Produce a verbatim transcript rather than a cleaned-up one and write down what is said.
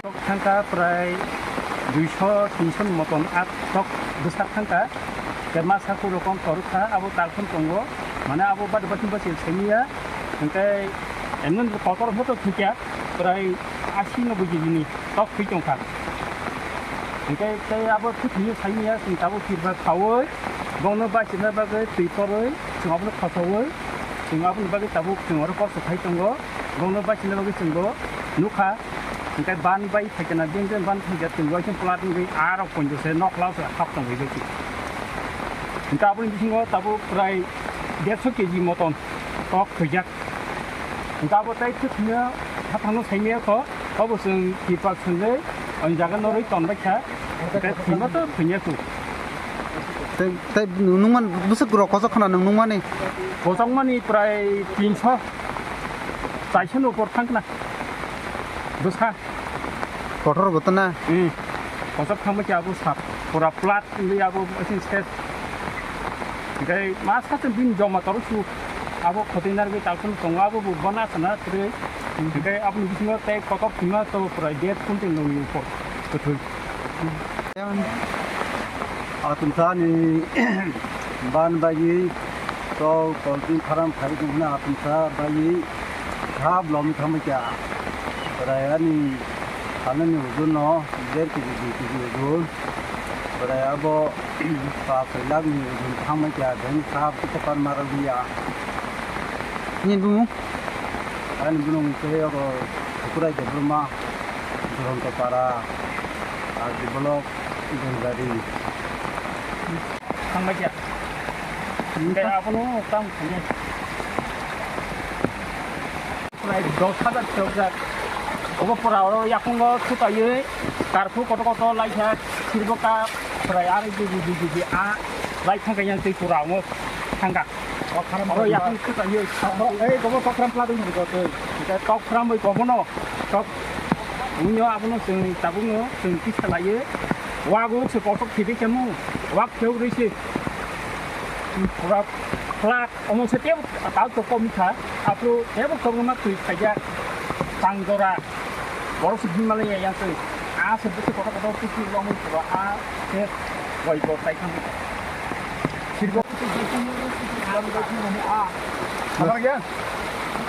Tok thangkha prai duiso tinso ni moton, ah, tok bwsak thangkha. Tei masa khe rokom torok kha, abo talphun tongo. Mane abo bad bad bachil semiya. Hingke emno kotor photo thikya prai asi noboi kg ni tok thwi tongkha. Hingke tei abo thwi thwi semiya, chwng tabuk tirba khaui, bongno bachina bagwi twi torwi, chwng abono khosaui, chwng aboni bagwi tabuk chwng oro kosto khai tongo. Bongno bachina bagwi chwngbo nukha. Hingke ban bai phaikhe na, jeng jeng ban phaikhe twi uaising plat wngwi arok ponjo se nok lao se hap tongwi bai. Hingke aboni bisingo tabuk prai derso kg moton tok thwijak. Hingke abo tei thwithwngya haphangno saimaya kho, obo chwng tipak swngjai o jaga norwi tonbaikha. Hingke thwima to thwinyaku. Tei, tei nungman bwswk rok kochok khna nung nungmani? Kochokmani prai tinso, chairso ni upor thang khna. Bwsa. Kotor bo tana? Hmm. Kochok thangma khe abo sap. Pura plat wngwi abo asing ses. Hingke ma sa chwng bini joma toro su. Abo khotoi narwgwi talsong tongo, abo bo bana sana kwrwi. Hingke aboni bisingo tei kotor thwima to pura dead content nungni upor. Kwthwi. Atumsa ni ban bagwi tok poultry farm khai tongmani atumsa bagwi kha blom thangbai kha. Chwrai ani salani ujun no der kg dui kg ujun. Chwrai abo pas soi lakh ni ujun thangbai kha, then kha kisa pan mara liya. Nini bumung? Ani bumung se abo Kukurai Debbarma, Duronto Para, R D block, Dengari. Thangbai kha. Tei abono tam thangya. Prai dos hajar chokjak. Obo pura oro yakungo sutaiwi karphu koto koto laikha, sirbo ka prai ari dugi dugi dugi a lai thangka yang tei pura omo thangka. Oro yakung sutaiwi. Ei, gobo tokram pladung ni gote. Tei tokram bai gobono. Tok. Unyo abono chwng tabukno chwng kisa laiwi. Wago se kotok thidi kemu. Wak pheu risi. Pura plat. Omo se tebo tal to komi kha, apro tebo komi ma twi khaja, tang jora, borok se bima le yang twi, a se bisi kotor kotor twi twi lomwi pura a se roi bo tai kham. Sirgo. Abar ya?